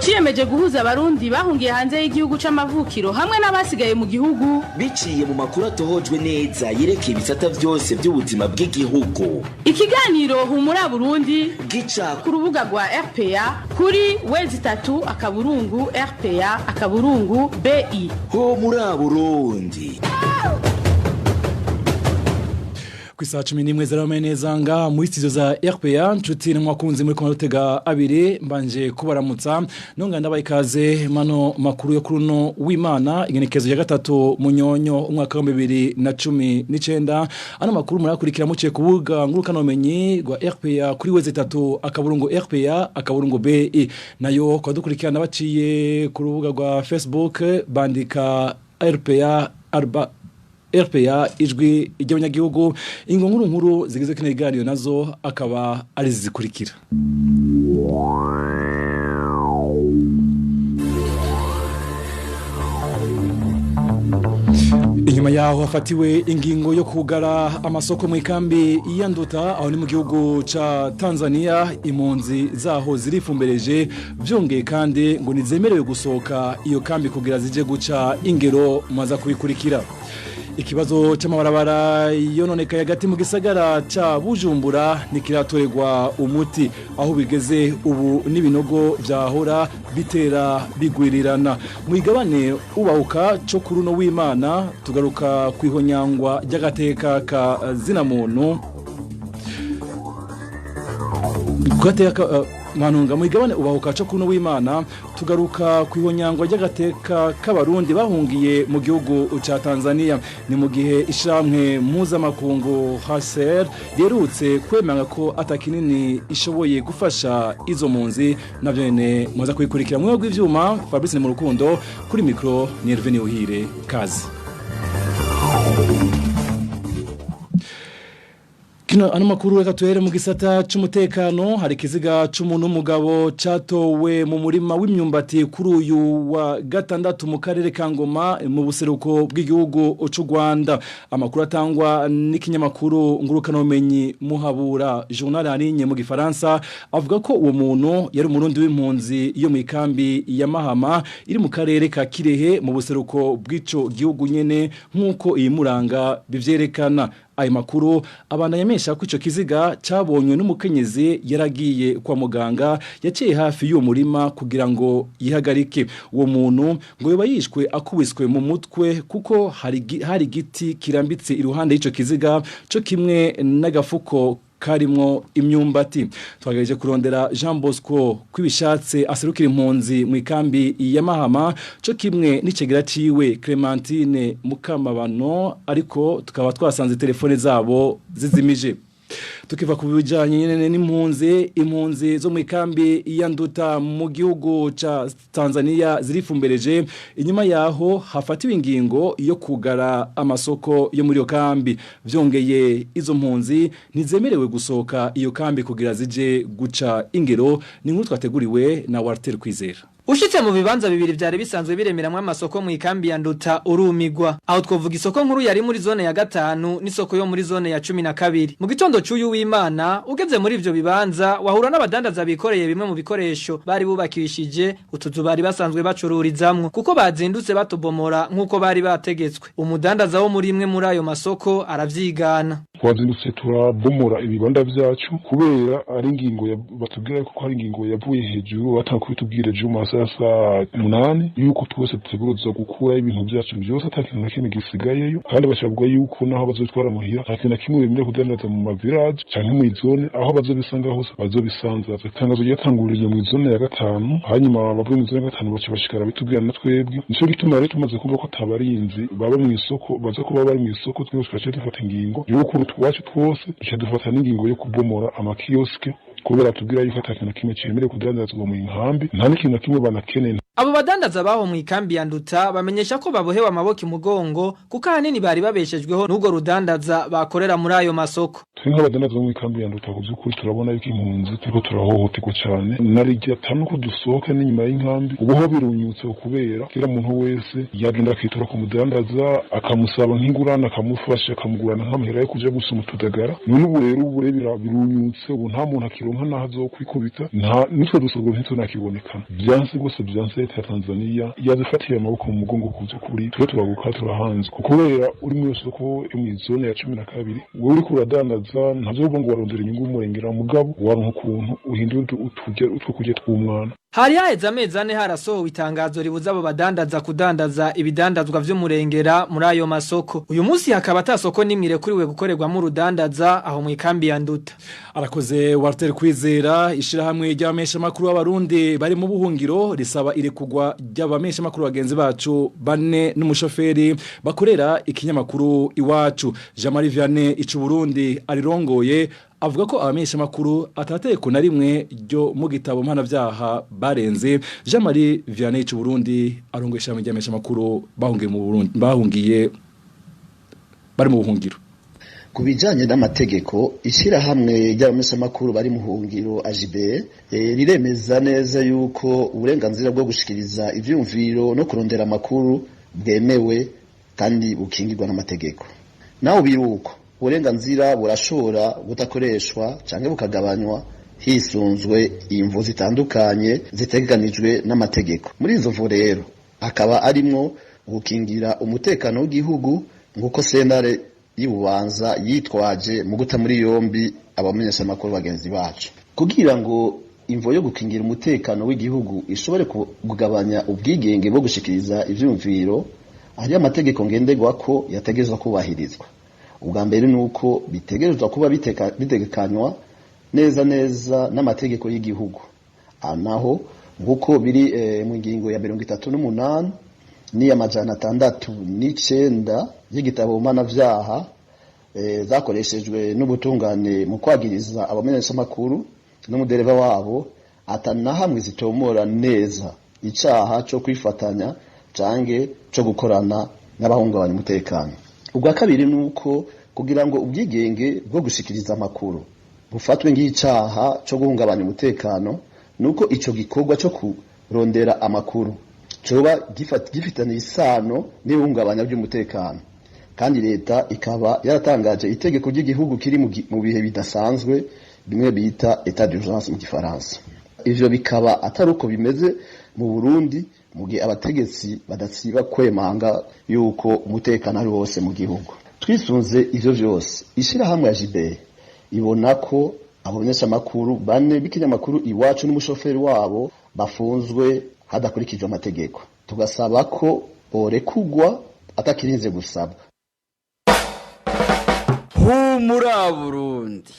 Ciyemeje guhuza abarundi bahungiye hanze y'igihugu c'amavukiro hamwe n'abasigaye mu gihugu biciye mu makuru atohojwe neza yerekeye ibisata vyose by'ubuzima bw'igihugu. Ikiganiro Humura Burundi gica ku rubuga rwa RPA kuri w3.rpa.bi. Ho muri Burundi. Kwisa 11 z'arameneza nga muri studio za RPA, nshuti n'mwakunzi muri kumwe rutega abiri, mbanje kubaramutsa nonga ndabaye ikaze mano makuru yo kuruno w'Imana, igenekezo ya gatatu munyonyo umwaka wa 2019. Ano makuru murakurikira muciye kubuga ngurukanomenyi rwa RPA kuri w3.rpa.bi, nayo kwadukurikirana baciye ku rubuga rwa Facebook bandika RPA arba RPA ijwi ry'abanyagihugu. Ingo nkuru nkuru zigize kino kiganiro nazo akaba ari zikurikira. Inyuma yaho hafatiwe ingingo yo kugara amasoko mu ikambi ya Nduta aho ni mu gihugu ca Tanzania, impunzi zaho zirifumbereje, vyongeye kandi ngo nizemerewe gusohoka iyo kambi kugira zije guca ingero maza kubikurikira. Ikibazo c'amabarabara yononekaye hagati mu gisagara ca Bujumbura nikiratorerwa umuti, aho bigeze ubu n'ibinogo vyahora bitera bigwirirana. Mu igabane ubahuka co kuruno w'Imana tugaruka kwihonyangwa ry'agateka ka zina muntu gateka manunga. Mu igabane ubahuka co kuno w'Imana tugaruka kwihonyangwa ry'agateka k'abarundi bahungiye mu gihugu ca Tanzania. Ni mu gihe ishamwe mpuzamakungu HCR yerutse kwemanga ko atakinini ishoboye gufasha izo mpunzi, navyo nyene muza kubikurikira mu rw'ivyuma. Fabrice mu rukundo kuri micro ni Hervé Niyohire kazi. Kino ano makuru reka tuhere mu gisata c'umutekano. Hari kiziga c'umuntu w'umugabo catowe mu murima w'imyumbati kuri uyu wa gatandatu mu karere ka Ngoma mu buseruko bw'igihugu c'u Rwanda. Amakuru atangwa n'ikinyamakuru ngurukanobumenyi Muhabura Journal Arinye mu Gifaransa avuga ko uwo muntu yari umurundi w'impunzi yo mu ikambi ya Mahama iri mu karere ka Kirehe mu buseruko bw'ico gihugu nyene, nk'uko iyi muranga bivyerekana. Ayo makuru abandanya yamesha ko ico kiziga cabonywe n'umukenyezi yaragiye kwa muganga yaciye hafi y'uwo murima kugira ngo yihagarike. Uwo muntu ngo yoba yishwe akubiswe mu mutwe kuko hari igiti kirambitse iruhande y'ico kiziga co kimwe n'agafuko karimwo imyumbati. Twagerageje kurondera Jean Bosco kwibishatse aserukira impunzi mu ikambi ya Mahama co kimwe n'icegera ciwe Clementine Mukamabano, ariko tukaba twasanze telefone zabo zizimije. Tukiva ku bijanye n'impunzi, impunzi zo mu ikambi ya Nduta mu gihugu ca Tanzania zirifumbereje inyuma yaho hafatiwe ingingo yo kugara amasoko yo muri iyo kambi. Vyongeye izo mpunzi ntizemerewe gusohoka iyo kambi kugira zije guca ingero. Ni nkuru twateguriwe na Walter Kwizera. Ushitse mu bibanza bibiri vyari bisanzwe biremeramwe amasoko mu ikambi ya Nduta urumigwa. Aho twovuga isoko nkuru yari muri zone ya gatanu n'isoko yo muri zone ya 12. Mu gitondo c'uyu w'Imana ugeze muri ivyo bibanza wahura n'abadandaza bikoreye bimwe mu bikoresho bari bubakishije utuzu bari basanzwe bacururizamwo, kuko bazindutse batobomora nk'uko bari bategetswe. Umudandaza wo muri imwe muri ayo masoko aravyigana. Twazindutse turabomora ibibanda vyacu kubera ari ingingo batubwira ko ari ingingo yavuye hejuru, batakubitubwira ejo mu masaha saa 8 yuko twese dutegerezwa gukura ibintu vyacu byose ata kintu na kimwe gisigayeyo, kandi bashabwa yuko naho bazotwara muhira ata kintu na kimwe bemerewe kudandaza mu mavirage canke mu zone, aho bazobisanga hose bazobisanza. Itangazo ryatanguriye mu zone ya gatanu, hanyuma bavuye mu zone ya gatanu baca bashikara bitubwira na twebwe. Nico gituma rero tumaze kumva ko atabarinzi baba mu isoko baza kuba bari mu isoko, twese twaciye dufata ingingo yuko utwacu twose duca dufata n'ingingo yo kubomora amakioske, kubera tubwira yuko ata kintu na kimwe cemerewe kudandazwa mu nkambi, nta n'ikintu na kimwe banakeneye. Abo badandaza baho mu ikambi ya Nduta bamenyesha ko babohewe amaboko imugongo kuko ahanini bari babeshejweho n'ubwo rudandaza bakorera muri ayo masoko. Twe nk'abadandaza mu ikambi ya Nduta kubyukuri turabona yuko impunzi turiko turahohoterwa cane, narirya atanu ko dusohoka n'inyuma y'inkambi ubu ho birunyutse kubera kila muntu wese yagenda akitura ku mudandaza akamusaba nk'ingurane akamufasha akamugurana nk'amahera yo kuja gusoma utudagara. None ubu rero ubu rero birunyutse, ubu nta muntu akironka Ntiyaronka naho azokwikubita, nta nutwo dusogoro ntitunakibonekana. Vyanse rwose, vyanse. Leta ya Tanzania yazifatiye amaboko mu mugongo. Ku vy'ukuri twe turaguka turahanze, kubera uri mu isoko yo mw'izone ya 12, wewe uriko uradandaza, ntavyo ngo warondera inyungu umurengera, mugabo waronka ukuntu uhindura uturya utwo kurya tw'umwana. Hari haheze amezi 4 harasohowe itangazo ribuza abo badandaza kudandaza ibidandazwa vy'umurengera muri ayo masoko. Uyu munsi hakaba ata soko n'imwe irekuriwe gukorerwamo urudandaza aho mu ikambi ya Nduta. Arakoze Walter Kwizera. Ishirahamwe ry'abamenyeshamakuru b'Abarundi bari mu buhungiro risaba irekugwa ry'abamenyeshamakuru bagenzi bacu bane n'umushoferi bakorera ikinyamakuru Iwacu. Jean Marie Vianney Icu Burundi arirongoye avuga ko abamenyeshamakuru atategeko na rimwe ryo mu gitabo mpanavyaha barenze. Jean Marie Vianney Icu Burundi arongoye ishirahamwe ry'abamenyeshamakuru bahungiye mu Burundi, bahungiye bari mu buhungiro. Ku bijanye n'amategeko, ishyirahamwe ry'abamenyeshamakuru bari mu buhungiro AJB riremeza neza yuko uburenganzira bwo gushikiriza ivyumviro no kurondera amakuru bwemewe kandi bukingirwa n'amategeko. Naho biruko, uburenganzira burashobora budakoreshwa canke bukagabanywa hisunzwe imvo zitandukanye zitegekanijwe n'amategeko. Muri izo mvo rero hakaba arimwo gukingira umutekano w'igihugu, nk'uko sentare y'Ibubanza yitwaje mu guta muri yombi abamenyeshamakuru bagenzi bacu. Kugira ngo imvo yo gukingira umutekano w'igihugu ishobore kugabanya ubwigenge bwo gushikiriza ivyumviro, hariyo amategeko ngenderwako yategerezwa kubahirizwa. Ubwa mbere ni uko bitegerezwa kuba bitegekanywa neza neza n'amategeko y'igihugu. Aha naho nk'uko biri mu ngingo ya 38 n'iya 609 y'igitabo mpanavyaha zakoreshejwe n'ubutungane mu kwagiriza abamenyeshamakuru n'umudereva wabo, atanahamwe zitomora neza icaha co kwifatanya canke co gukorana n'abahungabanya umutekano. Ubwa kabiri ni uko kugira ngo ubwigenge bwo gushikiriza amakuru bufatwe nk'icaha co guhungabanya umutekano, nuko ico gikorwa co kurondera amakuru coba gifitanye isano n'ihungabanya ry'umutekano, kandi leta ikaba yaratangaje itegeko ry'igihugu kiri mu bihe bidasanzwe, bimwe bita état d'urgence mu gifaransa. Ivyo bikaba atari uko bimeze mu Burundi, mu gihe abategetsi badasiba kwemanga yuko umutekano ari wose mu gihugu. Twisunze ivyo vyose, ishirahamwe ya JBR ibona ko abo bamenyeshamakuru bane b'ikinyamakuru Iwacu n'umushoferi wabo bafunzwe hadakurikijwe amategeko, tugasaba ko borekugwa atakirinze gusabwa. Humura Burundi.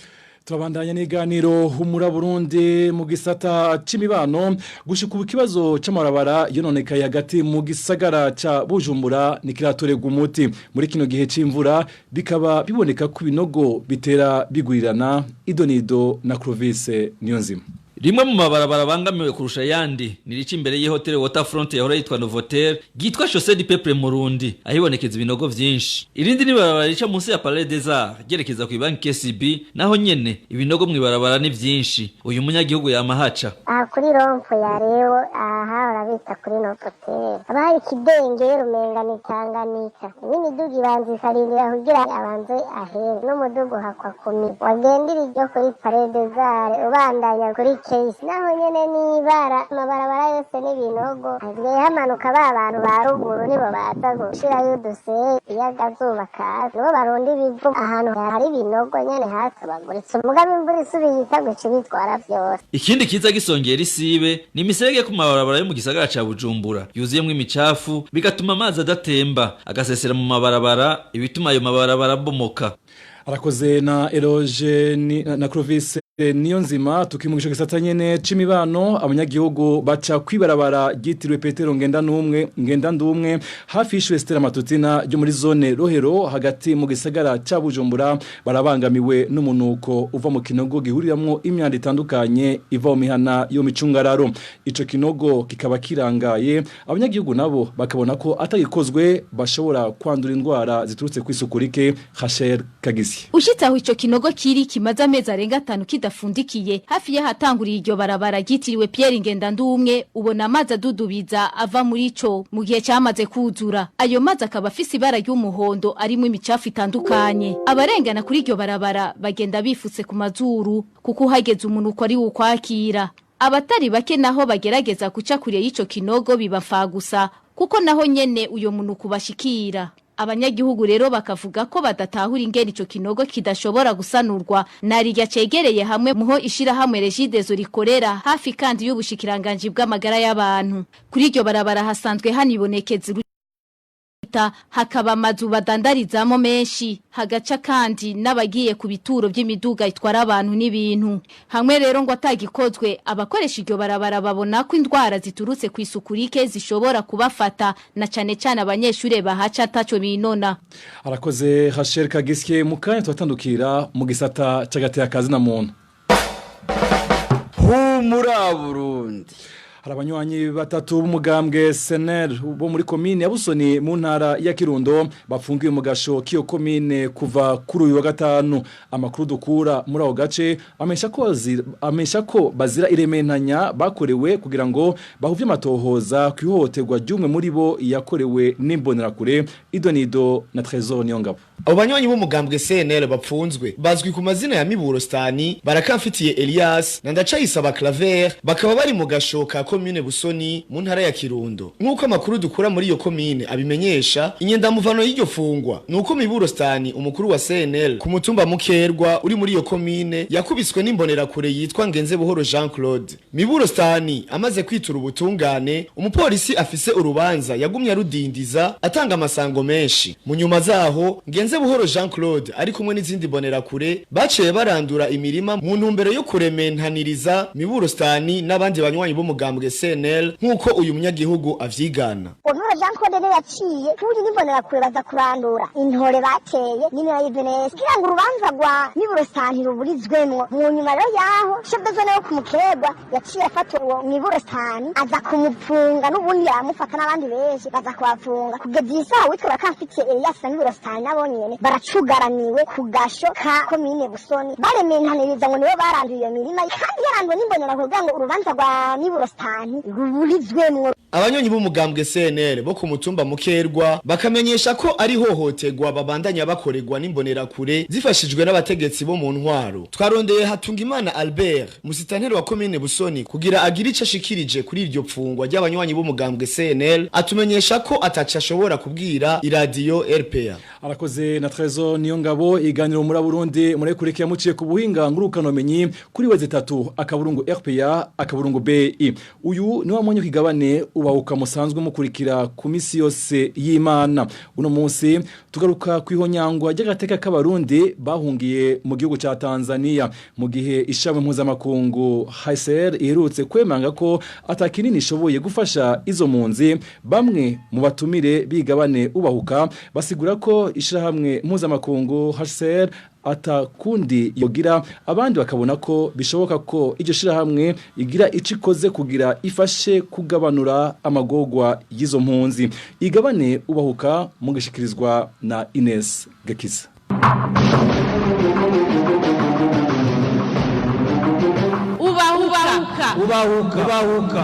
Turabandanya n'iganiro Humura Burundi. Mu gisata c'imibano, gushika ubu ikibazo c'amabarabara yononekaye hagati mu gisagara ca Bujumbura nikiratorerwa umuti. Muri kino gihe c'imvura bikaba biboneka ko ibinogo bitera bigurirana. Idonido na Clovis Niyonzima. Rimwe mu mabarabara bangamiwe kurusha ayandi ni rica imbere y'ihoteli Waterfront yahora yitwa Novotel, ryitwa Chaussée du Peuple Murundi, ahibonekeza ibinogo vyinshi. Irindi ni barabara rica munsi ya Palais des Arts ryerekeza ku banki KCB, naho nyene ibinogo mw'ibarabara ni vyinshi. Uyu munyagihugu yamahaca. Aha kuri rond-point ya rero, aha barabita kuri Novotel, haba hari ikidengeri umenga ni Tanganyika, n'imiduga ibanza ikarindira kugira abanze ahere, n'umuduga uhakwa kumi. Wagendera iryo kuri Palais des Arts ubandanya kuri Keyisi, naho nyene n'ibara. Amabarabara yose n'ibinogo, hasigaye hamanuka ba bantu ba ruguru, nibo baza gushirayo udusenyi. Iyo akazuba kaza nibo barunda ibivu ahantu hari ibinogo nyene hasobaguritse, mugabo imvura isubiye ikagwa ica ibitwara vyose. Ikindi kiza gisongera isibe ni imiserege ku mabarabara yo mu gisagara ca Bujumbura yuzuyemwo imicafu, bigatuma amazi adatemba agasesera mu mabarabara, ibituma ayo mabarabara abomoka. Arakoze na Eloge na Clovis niyo nzima. Tukimugisha gisata nyene c'imibano, abanyagihugu baca kwibarabara ryitiriwe Petero ngenda numwe ngenda ndumwe hafi y'ishure Stella Matutina ryo muri zone Rohero hagati mu gisagara ca Bujumbura barabangamiwe n'umunuko uva mu kinogo gihuriramwo imyanda itandukanye iva mu mihana yo micungararo. Ico kinogo kikaba kirangaye, abanyagihugu nabo bakabona ko atagikozwe bashobora kwandura indwara ziturutse kwisuku rike. Rachel Kagisi. Ushitse aho ico kinogo kiri, kimaze amezi arenga 5. kidafundikiye hafi y'ahatanguriye iryo barabara ryitiriwe Pierre Ngendandumwe, ubona amazi adudubiza ava muri ico mu gihe cyamaze kuzura. Ayo mazi akaba afise ibara ry'umuhondo arimo imicafu itandukanye. Abarengana kuri iryo barabara bagenda bifutse ku mazuru kuko uhageze umunuko ari ukwakira. Abatari bake naho bagerageza guca kure y'ico kinogo bibafa gusa kuko naho nyene uyo munuko bashikira. Abanyagihugu rero bakavuga ko badatahura ingene ico kinogo kidashobora gusanurwa narirya cegereye hamwe muho ishirahamwe Regideso rikorera hafi kandi y'ubushikiranganji bw'amagara y'abantu. Kuri iryo barabara hasanzwe hanibonekeza uruta, hakaba amazu badandarizamo menshi, hagaca kandi n'abagiye ku bituro by'imiduga itwara abantu n'ibintu. Hamwe rero ngo atagikozwe, abakoresha iryo barabara babona ko indwara ziturutse ku isuku rike zishobora kubafata, na cane cane abanyeshure bahaca ataco binona. Arakoze Rachel Kagisye. Mu kanya turatandukira mu gisata c'agateka kazi na muntu. Humura Burundi. Hari abanywanyi batatu b'umugambwe SNL bo muri komine ya Busoni mu ntara ya Kirundo bafungiwe mu gasho k'iyo komine kuva kuri uyu wa gatanu. Amakuru dukura muri ako gace amesha ko bazira irementanya bakorewe kugira ngo bahuvye amatohoza ku ihohoterwa ry'umwe muri bo yakorewe n'imbonerakure. Idonido na Trésor Niyongabo. Abo banywanyi b'umugambwe CNL bapfunzwe bazwi ku mazina ya Miburo Stani, Barakamfitiye Elias na Ndacayisaba Claver, bakaba bari mu gasho ka komine Busoni mu ntara ya Kirundo. Nk'uko amakuru dukura muri iyo komine abimenyesha, inyendamuvano y'iryo fungwa nuko Miburo Stani, umukuru wa CNL ku mutumba Mukerwa uri muri iyo komine, yakubiswe n'imbonerakure yitwa Ngenze Buhoro Jean Claude. Miburo Stani amaze kwitura ubutungane, umupolisi afise urubanza yagumye arudindiza atanga amasango menshi. Mu nyuma zaho Ngenze Buhoro Jean Claude ari kumwe n'izindi mbonerakure baciye barandura imirima mu ntumbero yo kurementaniriza Miburo Stani n'abandi banywanyi b'umugambwe CNL, nk'uko uyu munyagihugu avyigana. Miburo Jean Claude niwe yaciye kuri n'imbonerakure baza kurandura intore bateye n'imira y'Ivenesi kugira ngo urubanza rwa Miburo Stani ruburizwemwo. Mu nyuma rero yaho chef de zone yo kumukerwa yaciye afata uwo Miburo Stani aza kumupfunga, n'ubundi yaramufata n'abandi benshi baza kubafunga kugeza iyi saha. Witwa Bakamfitiye Elias na Miburo Stani nabo nyene baracugaraniwe ku gasho ka komine Busoni, barementaniriza ngo nibo baranduye iyo mirima kandi yaranduwe n'imbonerakure kugira ngo urubanza rwa Miburo Stani ruburizwemwo. Abanyonyi b'umugambwe CNL bo ku mutumba Mukerwa bakamenyesha ko ari hohoterwa babandanya bakorerwa n'imbonerakure zifashijwe n'abategetsi bo mu ntwaro. Twarondeye Hatungimana Albert, musitanteri wa komine Busoni, kugira agire ico ashikirije kuri iryo pfungwa ry'abanywanyi b'umugambwe CNL, atumenyesha ko ataco ashobora kubwira iradiyo RPA. Arakoze na Trésor Niyongabo. Iganiro muri Burundi murekurikira muciye ku buhinga ngurukanomenyi kuri www.rpa.bi. Uyu ni wa mwanya kigabane ubahuka musanzwe mukurikira ku misi yose y'Imana. Uno munsi tugaruka kwihonyangwa ry'agateka k'abarundi bahungiye mu gihugu ca Tanzania, mu gihe ishami mpuzamakungu HCR iherutse kwemanga ko atakinini ishoboye gufasha izo mpunzi. Bamwe mu batumire bigabane ubahuka basigura ko ishirahamwe mpuzamakungu HCR atakundi yogira, abandi bakabona ko bishoboka ko iryo shirahamwe igira icikoze kugira ifashe kugabanura amagogwa y'izo mpunzi. Igabane ubahuka mugishikirizwa na Ines Gakiza. Ubahuka. Ubahuka. Ubahuka.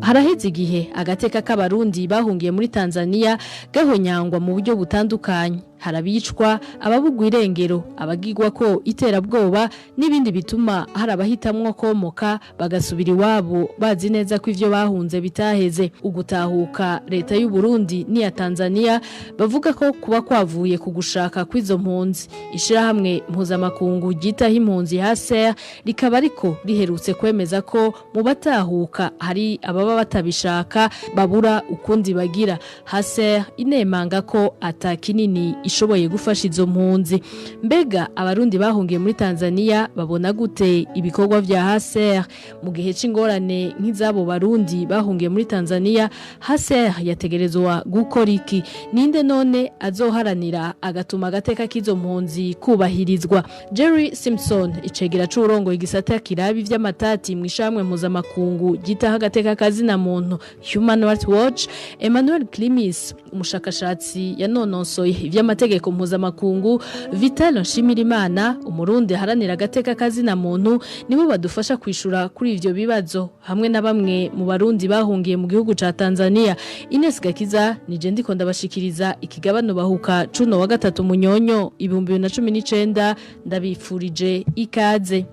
Haraheze igihe agateka k'abarundi bahungiye muri Tanzania gahonyangwa mu buryo butandukanye. Harabicwa, ababugwa irengero, abagigwa ko iterabwoba n'ibindi bituma hari abahitamwo komoka bagasubira iwabo bazi neza ko ivyo bahunze bitaheze. Ugutahuka leta y'u Burundi n'iya Tanzania bavuga ko kuba kwavuye ku gushaka kw'izo mpunzi. Ishirahamwe mpuzamakungu ryitaho impunzi HCR rikaba ariko riherutse kwemeza ko mu batahuka hari ababa batabishaka babura ukundi bagira. HCR inemanga ko atakinini ishoboye gufasha izo mpunzi. Mbega abarundi bahungiye muri Tanzania babona gute ibikorwa vya HCR mu gihe c'ingorane nk'izabo barundi bahungiye muri Tanzania? HCR yategerezwa gukora iki? Ninde none azoharanira agatuma agateka k'izo mpunzi kubahirizwa? Jerry Simpson, icegera c'urongoye igisata kirabi vy'amatati mw'ishamwe mpuzamakungu ryitaho agateka kazina muntu Human Rights Watch, Emmanuel Klimis, umushakashatsi yanonosoye ivy'amateka ivy'amategeko mpuzamakungu, Vital Nshimirimana, umurundi haranira agateka kazina muntu, nibo badufasha kwishura kuri ivyo bibazo hamwe na bamwe mu barundi bahungiye mu gihugu ca Tanzania. Ines Gakiza nije ndiko ndabashikiriza ikigabano bahuka cuno wa gatatu munyonyo 2019, ndabifurije ikaze.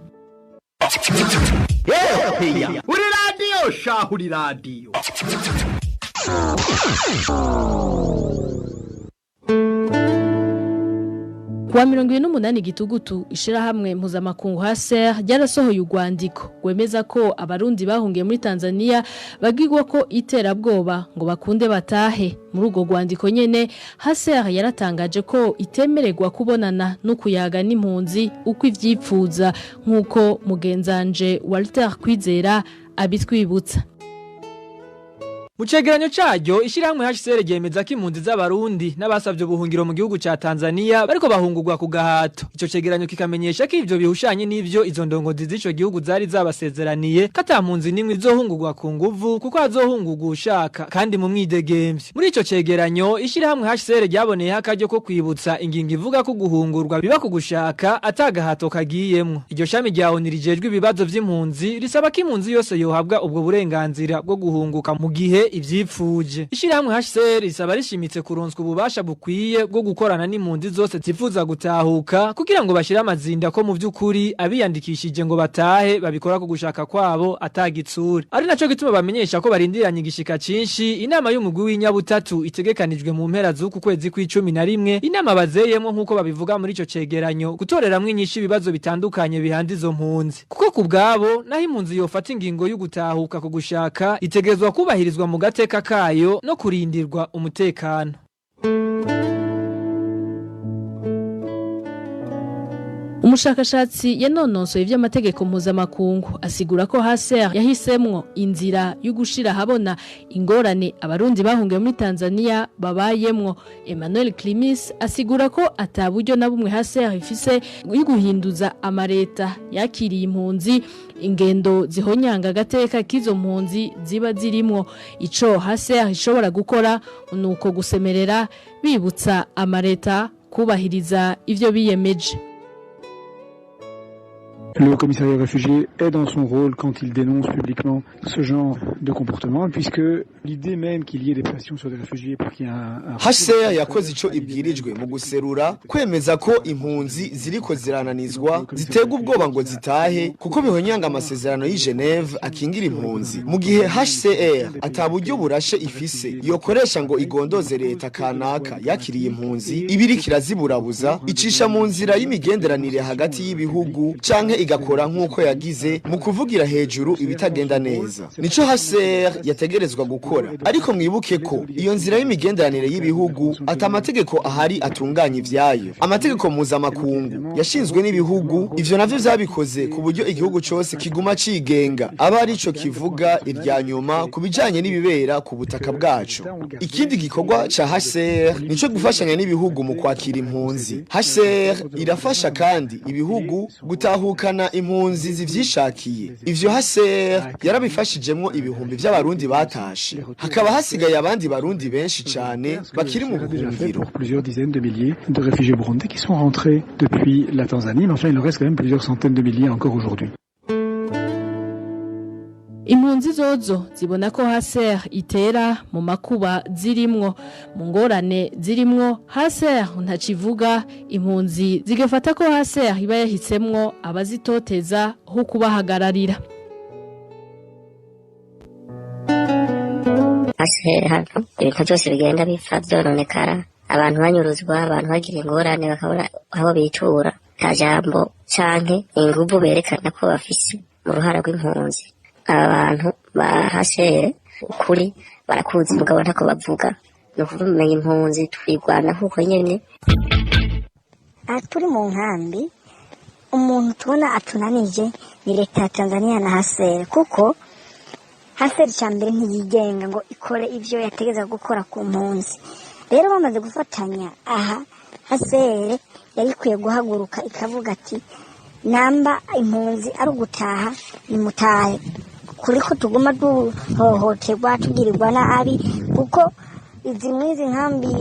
Uri radiyo shahu, uri radiyo. Kuwa 28 gitugutu, ishirahamwe mpuzamakungu HCR ryarasohoye urwandiko rwemeza ko abarundi bahungiye muri Tanzania bagirwa ko iterabwoba ngo bakunde batahe. Muri urwo rwandiko nyene, HCR yaratangaje ko itemererwa kubonana no kuyaga n'impunzi uko ivyipfuza, nk'uko mugenzanje Walter Kwizera abitwibutsa. Mu cegeranyo caryo, ishirahamwe HCR ryemeza ko impunzi z'abarundi n'abasavye ubuhungiro mu gihugu ca Tanzania bariko bahungurwa ku gahato. Ico cegeranyo kikamenyesha ko ivyo bihushanye n'ivyo izo ndongozi z'ico gihugu zari zabasezeraniye, ko ata mpunzi n'imwe izohungurwa ku nguvu, kuko hazohungurwa uwushaka kandi mu mwidegemvyo. Muri ico cegeranyo, ishirahamwe HCR ryaboneyeho akaryo ko kwibutsa ingingo ivuga ko guhungurwa biba ku gushaka, ata gahato kagiyemwo. Iryo shami rya ONU rijejwe ibibazo vy'impunzi risaba ko impunzi yose yohabwa ubwo burenganzira bwo guhunguka mu gihe ivyipfuje. Ishirahamwe HCR risaba rishimitse kuronswa ububasha bukwiye bwo gukorana n'impunzi zose zifuza gutahuka, kugira ngo bashire amazinda ko mu vy'ukuri abiyandikishije ngo batahe babikora ku gushaka kwabo atagitsure. Ari naco gituma bamenyesha ko barindiranye igishika cinshi inama y'umugwi w'inyabutatu itegekanijwe mu mpera z'uku kwezi kw'icumi na rimwe, inama bazeyemwo, nk'uko babivuga muri ico cegeranyo, gutoreramwo inyishu ibibazo bitandukanye bihanze izo mpunzi. Kuko ku bwabo, naho impunzi yofata ingingo y'ugutahuka ku gushaka, itegerezwa kubahirizwa mu gateka kayo no kurindirwa umutekano. Umushakashatsi yanononsoye ivy'amategeko mpuzamakungu asigura ko HCR yahisemwo inzira yo gushira habona ingorane abarundi bahungiye muri Tanzania babayemwo. Emmanuel Climis asigura ko ata buryo na bumwe HCR ifise yo guhinduza amareta yakiriye impunzi ingendo zihonyanga agateka k'izo mpunzi ziba zirimwo. Ico HCR ishobora gukora nuko gusemerera bibutsa amareta kubahiriza ivyo biyemeje. Le Haut Commissariat aux réfugiés est dans son rôle quand il dénonce publiquement ce genre de comportement, puisque l'idée même qu'il y ait des pressions sur des réfugiés pour qu'il y ait un HCR yakoze ico ibwirijwe mu guserura, kwemeza ko impunzi ziriko zirananizwa, ziterwa ubwoba ngo zitahe, kuko bihonyanga amasezerano y'i Geneve akingira impunzi. Mu gihe HCR ata buryo burashe ifise yokoresha ngo igondoze leta kanaka yakiriye impunzi ibiriko iraziburabuza, icisha mu nzira y'imigenderanire hagati y'ibihugu canke igakora nk'uko yagize mu kuvugira hejuru ibitagenda neza. Nico HCR yategerezwa gukora. Ariko mwibuke ko iyo nzira y'imigenderanire y'ibihugu ata amategeko ahari atunganya ivyayo. Amategeko mpuzamakungu yashinzwe n'ibihugu, ivyo navyo vyabikoze ku buryo igihugu cose kiguma cigenga, aba arico kivuga irya nyuma ku bijanye n'ibibera ku butaka bwaco. Ikindi gikorwa ca HCR nico gufashanya n'ibihugu mu kwakira impunzi. HCR irafasha kandi ibihugu gutahukana impunzi zivyishakiye. Ivyo HCR yarabifashijemwo ibihumbi vy'abarundi batashe, hakaba hasigaye abandi barundi benshi cane bakiri mu buhungiro. Pour plusieurs dizaines de milliers de réfugiés burundais qui sont rentrés depuis la Tanzanie, mais enfin il en reste quand même plusieurs centaines de milliers encore aujourd'hui. Impunzi zozo zibona ko HCR itera mu makuba zirimwo, mu ngorane zirimwo HCR ntacivuga. Impunzi zigafata ko HCR iba yahisemwo abazitoteza ho kubahagararira. HCR hano ibintu byose bigenda bipfa byononekara, abantu banyuruzwa, abantu bagira ingorane bakabura aho bitura, nta jambo canke inguvu berekana ko bafise mu ruhara rw'impunzi. Aba bantu ba HCR ukuri barakuzi, mugabo ntako bavuga. Ni ukuvuga umenya impunzi twigwana nk'uko nyene. Aha turi mu nkambi, umuntu tubona atunanije ni leta ya Tanzania na HCR, kuko HCR cya mbere ntiyigenga ngo ikore ibyo yategeza gukora ku mpunzi. Rero bamaze gufatanya aha, HCR yari ikwiye guhaguruka ikavuga ati: "Namba impunzi ari ugutaha, nimutahe," kuri ko tuguma duhohoterwa, tugirirwa nabi, kuko Izi mw'izi nkambi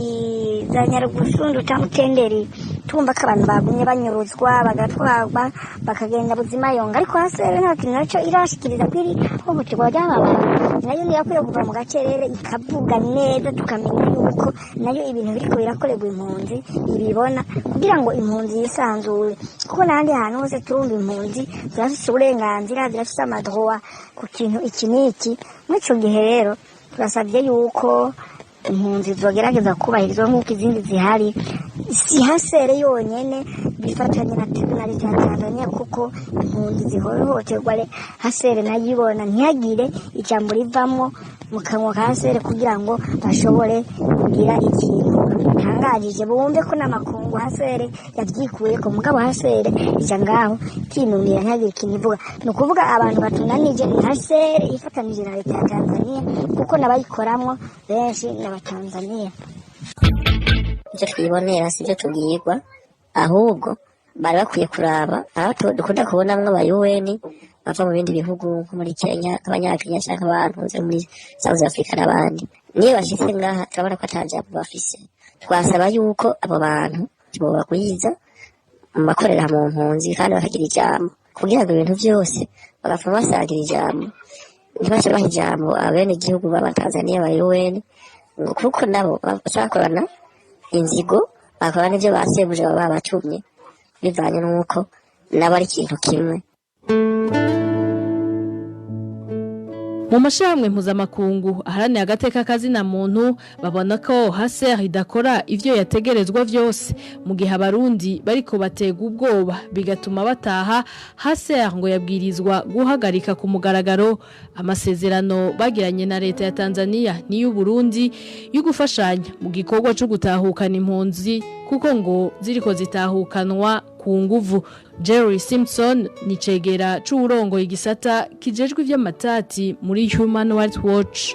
za Nyarugusundu cyangwa Mutenderi, tumva ko abantu bagumye banyuruzwa, bagatwarwa, bakagenda buzimayonga, ariko HCR nta kintu nacyo irashikiriza kwiri hohoterwa ry'aba bantu. Nayo niyo kuva mu gacerere ikavuga neza, tukamenya yuko nayo ibintu biriko birakorerwa impunzi ibibona, kugira ngo impunzi yisanzure, kuko n'ahandi hantu hose turumva impunzi zirafise uburenganzira, zirafise ama droits ku kintu iki n'iki. Muri ico gihe rero turasabye yuko impunzi zogerageza kubahirizwa nk'uko izindi zihari. Si HCR yonyene, bifatanye na leta ya Tanzania, kuko impunzi zihohoterwa HCR nayo ibona, ntihagire ijambo rivamwo mu kanwa ka HCR kugira ngo bashobore kugira ikintu batangajije, bumve ko n'amakungu HCR yavyikuyeko. Mugabo HCR ija ngaho kinumira, ntihagire ikintu ivuga. Ni ukuvuga abantu batunanije ni HCR ifatanije na leta ya Tanzania, kuko n'abayikoramwo benshi ni abatanzania. Ivyo twibonera si byo tubwirwa, ahubwo bari bakwiye kuraba aho dukunda kubonamwo aba UN bava mu bindi bihugu, nko muri Kenya, abanyakenya canke abantu bo muri South Africa n'abandi. Niyo bashitse ngaha turabona ko ata jambo bafise. Twasaba yuko abo bantu bobagwiza mu bakorera mu mpunzi kandi bakagira ijambo, kugira ngo ibintu vyose bagapfa basangira ijambo, ntibace baha ijambo abenegihugu b'abatanzaniya ba UN, ngo kuko nabo baca bakorana inzigo, bakora n'ivyo ba sebuja baba babatumye, bivanye n'uko nabo ari ikintu kimwe. Mu mashirahamwe mpuzamakungu aharanira agateka kazina muntu babona ko HCR idakora ivyo yategerezwa vyose, mu gihe abarundi bariko batega ubwoba bigatuma bataha. HCR ngo yabwirizwa guhagarika ku mugaragaro amasezerano bagiranye na leta ya Tanzania n'iyu Burundi yo gufashanya mu gikorwa cyo gutahukana impunzi, kuko ngo ziriko zitahukanwa ku nguvu. Jerry Simpson ni cegera c'uwurongoye igisata kijejwe ivy'amatati muri Human Rights Watch.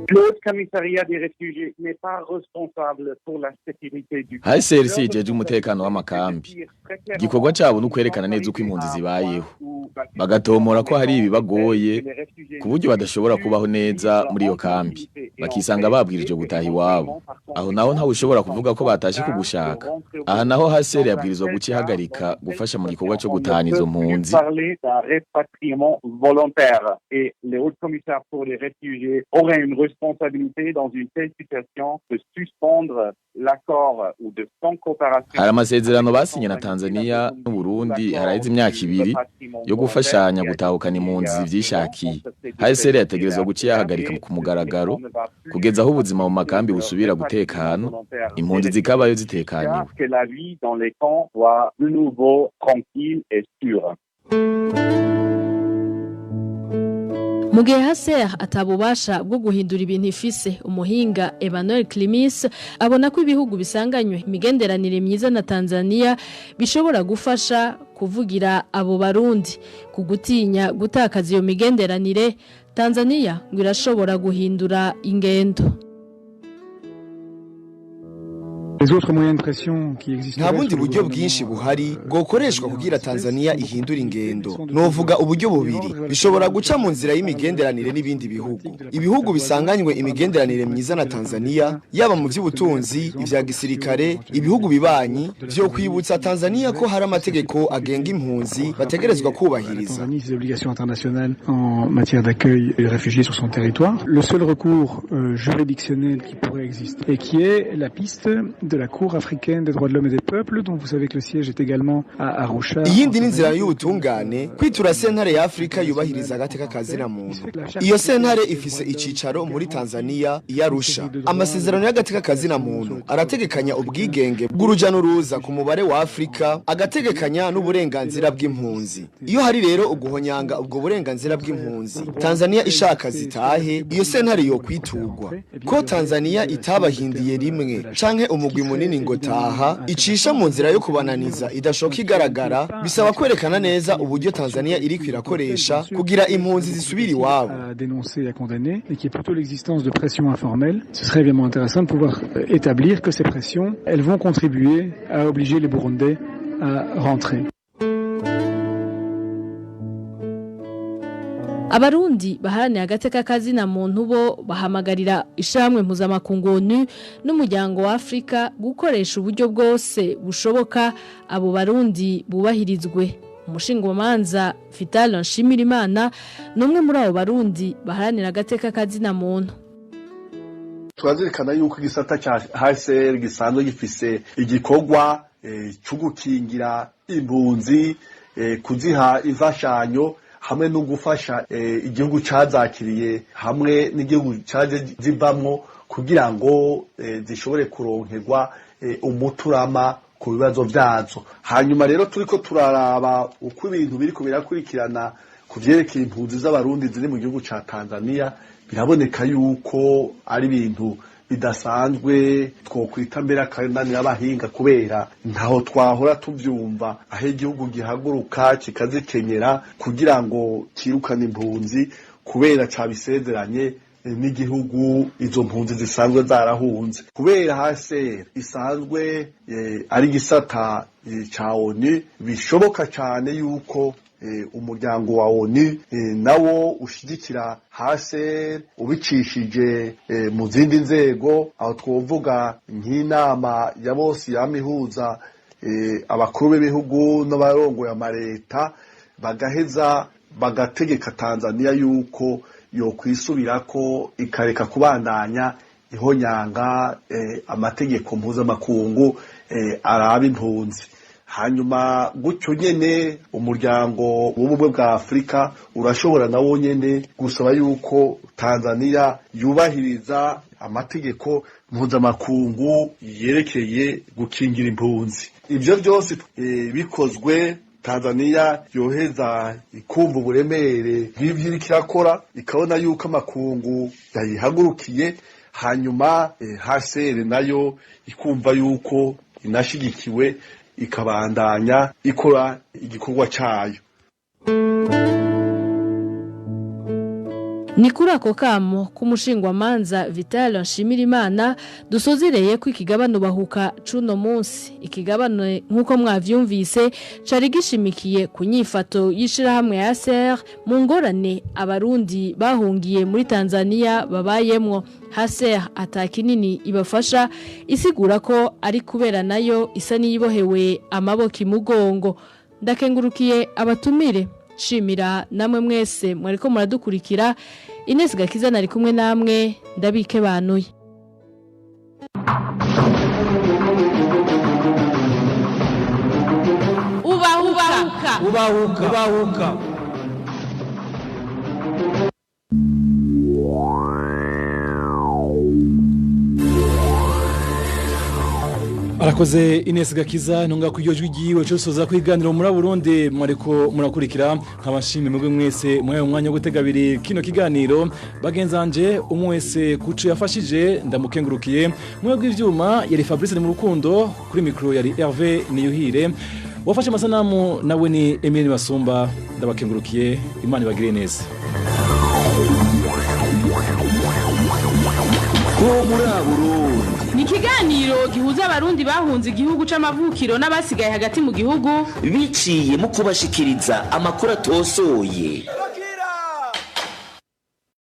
Le Haut Commissariat des réfugiés n'est pas responsable pour la sécurité du HCR ijejwe umutekano w'amakambi. Igikorwa cabo ni ukwerekana neza uko impunzi zibayeho, bagatomora ko hari ibibagoye ku buryo badashobora kubaho neza muri iyo kambi, bakisanga babwirijwe gutaha iwabo. Aho naho ntawe ushobora kuvuga ko batashe kugushaka. Aha naho HCR yabwirizwa guca ihagarika gufasha mu gikorwa co gutahana izo mpunzi. Parler d'un rapatriement volontaire et le Haut Commissaire pour les réfugiés aurait une responsabilité dans une telle situation de suspendre l'accord ou de sans coopération. Hari amasezerano basinye na Tanzania n'Uburundi haraheze imyaka 2 yo gufashanya gutahukana impunzi zivyishakiye. HCR yategerezwa guca ihagarika ku mugaragaro kugeza aho ubuzima mu makambi busubira gutekana, impunzi zikabayo zitekaniwe. Que la vie dans les camps soit de nouveau tranquille et sûre. Mu gihe HCR atabubasha bwo guhindura ibintu ifise, umuhinga Emmanuel Climis abona ko ibihugu bisanganywe imigenderanire myiza na Tanzania bishobora gufasha kuvugira abo barundi. Ku gutinya gutakaza iyo migenderanire, Tanzania ngo irashobora guhindura ingendo. Les autres moyens de pression qui existent. Nta bundi buryo bwinshi buhari bwokoreshwa kugira Tanzania ihindura ingendo. Novuga uburyo bubiri bishobora guca mu nzira y'imigenderanire n'ibindi bihugu. Ibihugu bisanganywe imigenderanire myiza na Tanzania, yaba mu by'ubutunzi, ivya gisirikare, ibihugu bibanyi vyo kwibutsa Tanzania ko hari amategeko agenga impunzi bategerezwa kubahiriza. Tanzanie ses obligations internationales en matière d'accueil des réfugiés sur son territoire. Le seul recours juridictionnel qui pourrait exister et qui est la piste de la Cour africaine des droits de l'homme et des peuples, dont vous savez que le siège est également à Arusha. Iyindi ni inzira y'ubutungane, kwitura sentare ya Afrika yubahiriza agateka kazina muntu. Iyo sentare ifise icicaro muri Tanzania i Arusha. Amasezerano y'agateka kazina muntu arategekanya ubwigenge bw'uruja n'uruza ku mubare wa Afrika, agategekanya n'uburenganzira bw'impunzi. Iyo hari rero uguhonyanga ubwo burenganzira bw'impunzi, Tanzania ishaka zitahe, iyo sentare yo kwiturwa. Ko Tanzania itabahindiye rimwe canke umugwi munini ngo taha, icisha mu nzira yo kubananiza idashoka igaragara, bisaba kwerekana neza uburyo Tanzania iriko irakoresha kugira impunzi zisubira iwabo. À dénoncer et à condamner, et qui est plutôt l'existence de pressions informelles. Ce serait évidemment intéressant de pouvoir établir que ces pressions, elles vont contribuer à obliger les Burundais à rentrer. Abarundi baharanira agateka kazina muntu bo bahamagarira ishamwe mpuzamakungu ONU n'umuryango wa Afrika gukoresha uburyo bwose bushoboka abo barundi bubahirizwe. Umushingamanza Vital Nshimirimana ni umwe muri abo barundi baharanira agateka kazina muntu. Turazirikana yuko igisata cya HCR gisanzwe gifise igikorwa cyo gukingira impunzi, kuziha imfashanyo hamwe no gufasha igihugu cazakiriye hamwe n'igihugu caje zivamwo kugira ngo zishobore kuronkerwa umuturama ku bibazo vyazo. Hanyuma rero turiko turaraba uko ibintu biriko birakurikirana ku vyerekeye impunzi z'abarundi ziri mu gihugu ca Tanzania, biraboneka yuko ari ibintu bidasanzwe twokwita mbere akananira abahinga, kubera ntaho twahora tuvyumva aho igihugu gihaguruka kikazikenyera kugira ngo kirukane impunzi, kubera cabisezeranye n'igihugu izo mpunzi zisanzwe zarahunze. Kubera HCR isanzwe ari igisata ca ONU, bishoboka cane yuko umuryango wa ONU nawo ushigikira HCR ubicishije mu zindi nzego, aho twovuga nk'inama ya bose yamihuza abakuru b'ibihugu n'abarongoye amareta, bagaheza bagategeka Tanzania yuko yokwisubirako ikareka kubandanya ihonyanga amategeko mpuzamakungu araba impunzi. Hanyuma gutyo nyene umuryango w'ubumwe bwa Afrika urashobora nawo nyene gusaba yuko Tanzania yubahiriza amategeko mpuzamakungu yerekeye gukingira impunzi. Ivyo byose bikozwe, Tanzania yoheza ikumva uburemere bw'ivyo iriko irakora, ikabona yuko amakungu yayihagurukiye, hanyuma HCR nayo ikumva yuko inashigikiwe, ikabandanya ikora igikorwa cayo. Ni kuri ako kamo k'umushingwamanza Vital Nshimirimana dusozereye ko ikigabano bahuka cuno munsi. Ikigabano nk'uko mwavyumvise cari gishimikiye ku nyifato y'ishirahamwe ya HCR mu ngorane abarundi bahungiye muri Tanzania babayemwo. HCR atakinini ibafasha, isigura ko ari kubera nayo isa niyibohewe amaboko imugongo. Ndakengurukiye abatumire, shimira namwe mwese mwariko muradukurikira. Ines Gakiza nari kumwe namwe, ndabike banuye. Ubahuka ubahuka ubahuka. Arakoze Ines Gakiza ntunga kujyo jwi giwe cyo kwiganira muri Burundi mwariko murakurikira. Nkabashimye mwebwe mwese mwaye umwanya wo gutega abiri kino kiganiro. Bagenzanje umwe wese kuco yafashije ndamukengurukiye. Mwebwe ivyuma yari Fabrice mu rukundo, kuri micro yari Hervé Niyuhire, wafashe amasanamu nawe ni Emile Basumba. Ndabakengurukiye, Imana ibagire neza. Ko muri Burundi ni ikiganiro gihuza abarundi bahunze igihugu c'amavukiro n'abasigaye hagati mu gihugu biciye mu kubashikiriza amakuru atosoye.